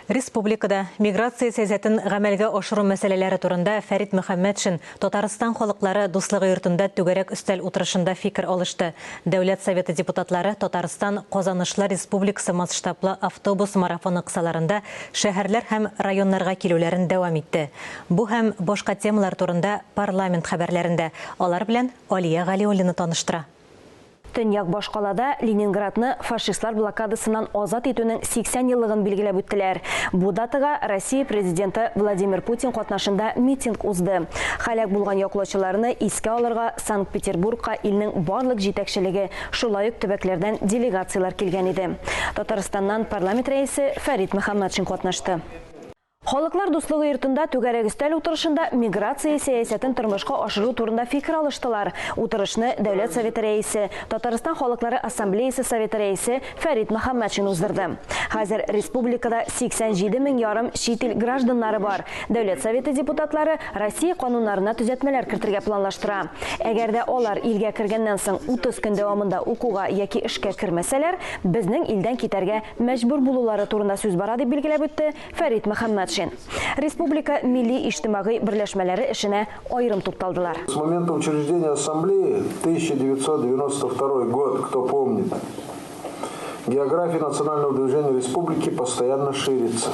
Республикада миграция сәясәтен гамәлгә ашыру мәсьәләләре турында Фәрит Мөхәммәтшин Татарстан халыклары дуслыгы йортында түгәрәк өстәл утырышында фикер алышты. Дәүләт Советы депутатлары Татарстан, казанышлар республикасы масштаблы автобус марафоны кысаларында шәһәрләр һәм районнарга килүләрен дәвам итте. Бу һәм башка темалар турында парламент хәбәрләрендә. Алар белән Алия Галиуллина таныштыра. Төньяк башкалада Ленинградны фашистлар блокадасыннан азат итүнең 80 еллыгын билгеләп үттеләр. Бу датага Россия Президенты Владимир Путин катнашында митинг узды. Һәлак булган яклаучыларны искә алырга Санкт-Петербургка илнең барлык җитәкчелеге, шулай ук төбәкләрдән делегацияләр килгән иде. Татарстаннан парламент рәисе Фәрит Мөхәммәтшин катнашты. Халыклар дуслыгы йортында түгәрәк өстәл утырышында миграция сәясәтен тормышка ашыру турында фикер алыштылар. Утырышны Дәүләт Советы Рәисе, Татарстан халыклары ассамблеясе Советы рәисе Фәрит Мөхәммәтшин уздырды. Хәзер республикада 87 мең ярым чит ил гражданнары бар. Дәүләт Советы депутатлары Россия кануннарына төзәтмәләр кертергә планлаштыра. Әгәр дә алар илгә кергәннән соң 30 көн дәвамында укуга яки эшкә кермәсәләр, безнең илдән китәргә мәҗбүр булулары турында сүз бара, дип билгеләп үтте Фәрит Мөхәммәтшин. Республика милли иҗтимагый берләшмәләре эшенә аерым тукталдылар. С момента учреждения Ассамблеи, 1992 год, кто помнит, география национального движения республики постоянно ширится.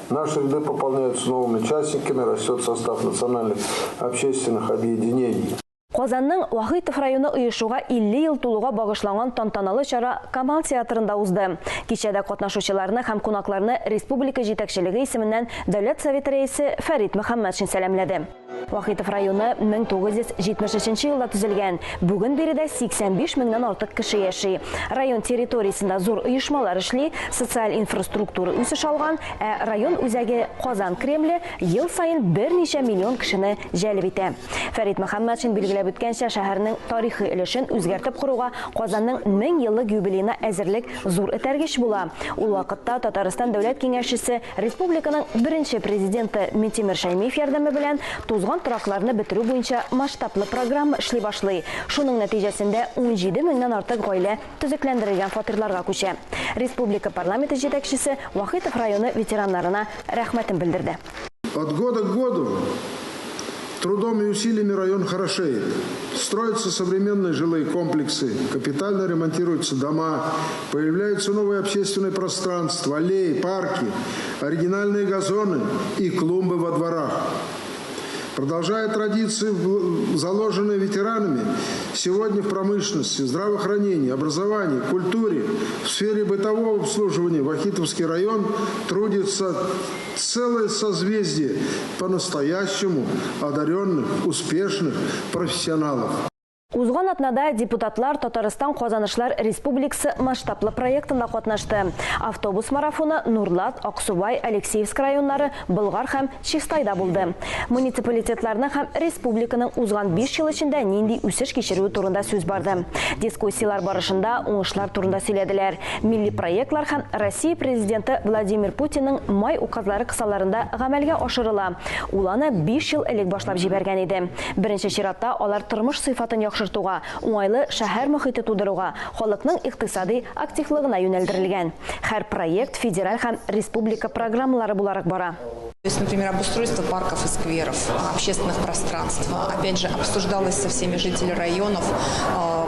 Наши ряды пополняются новыми участниками, растет состав национальных общественных объединений. Казанның Вахитов районы оешуга 50 ел тулуга багышланган тантаналы чара Камал театрында узды. Кичәдә катнашучыларны һәм кунакларны республика җитәкчелеге исеменнән Дәүләт Советы Рәисе Фәрит Мөхәммәтшин сәламләде. Вахитов районы 1973 елда төзелгән. Бүген биредә 85 меңнән артык кеше яши. Район территориясендә зур оешмалар эшли, социаль инфраструктура үсеш алган, ә район үзәге Казан Кремле ел саен берничә миллион кешене җәлеп итә. Фәрит Мөхәммәтшин билгеләп үткәнчә, шәһәрнең тарихи өлешен үзгәртеп коруга Казанның 1000 еллык юбилеена әзерлек зур этәргеч була. Ул вакытта Татарстан Дәүләт Киңәшчесе, республиканың беренче президенты Минтимер Шәймиев ярдәме белән тузган торакларны бетерү буенча масштаблы программа эшли башлый. Шуның нәтиҗәсендә 17 меңнән артык гаилә төзекләндерелгән фатирларга күчә. Республика парламенты җитәкчесе Вахитов районы ветераннарына рәхмәтен белдерде. От года к году трудом и усилиями район хорошеет. Строятся современные жилые комплексы, капитально ремонтируются дома, появляются новые общественные пространства, аллеи, парки, оригинальные газоны и клумбы во дворах. Продолжая традиции, заложенные ветеранами, сегодня в промышленности, здравоохранении, образовании, культуре, в сфере бытового обслуживания Вахитовский район трудится целое созвездие по-настоящему одаренных, успешных профессионалов. Узган атнада депутатлар Татарстан казанышлар республикасы масштаблы проектында катнашты. Автобус марафоны Нурлат, Аксубай, Алексеевск районнары, Болгар һәм Чистайда булды. Муниципалитетларның һәм республиканың узган 5 ел эчендә нинди үсеш кичерүе турында сүз барды. Дискуссияләр барышында уңышлар турында сөйләделәр. Милли проектлар һәм Россия Президенты Владимир Путинның май указлары кысаларында гамәлгә ашырыла. Ул аны 5 ел элек башлап җибәргән иде. Беренче чиратта алар тормыш сыйфатын яхшыртуга, уңайлы шәһәр мохите тудыруга, халыкның икътисади активлыгына юнәлдерелгән. Һәр проект федераль һәм республика программалары буларак бара. То есть, например, обустройство парков и скверов, общественных пространств. Опять же, обсуждалось со всеми жителями районов,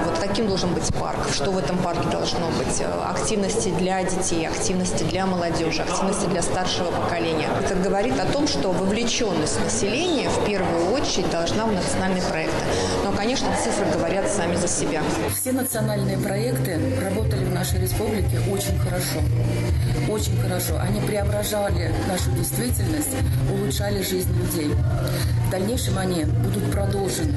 вот каким должен быть парк, что в этом парке должно быть, активности для детей, активности для молодежи, активности для старшего поколения. Это говорит о том, что вовлеченность населения в первую очередь должна в национальные проекты. Но, конечно, цифры говорят сами за себя. Все национальные проекты работали в нашей республике очень хорошо. Очень хорошо. Они преображали нашу действительность, улучшали жизнь людей. В дальнейшем они будут продолжены.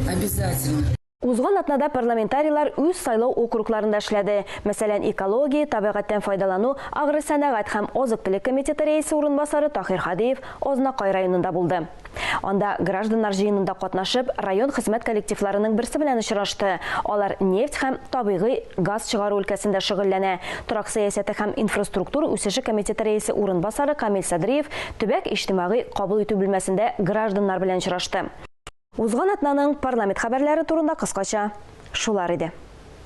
Обязательно. Узган атнада парламентарийлар үз сайлау округларында эшләде. Мәсәлән, экология, табигатьтән файдалану, агросәнәгать һәм азык-төлек комитеты рәисе урынбасары Таһир Һадиев Азнакай районында булды. Анда гражданнар җыенында катнашып, район хезмәт коллективларының берсе белән очрашты. Алар нефть һәм табигый газ чыгару өлкәсендә шөгыльләнә. Торак сәясәте һәм инфраструктура үсеше комитеты рәисе урынбасары Камил Садриев төбәк иҗтимагый кабул итү бүлмәсендә гражданнар белән очрашты. Узган атнаның парламент хәбәрләре турында кыскача шулар иде.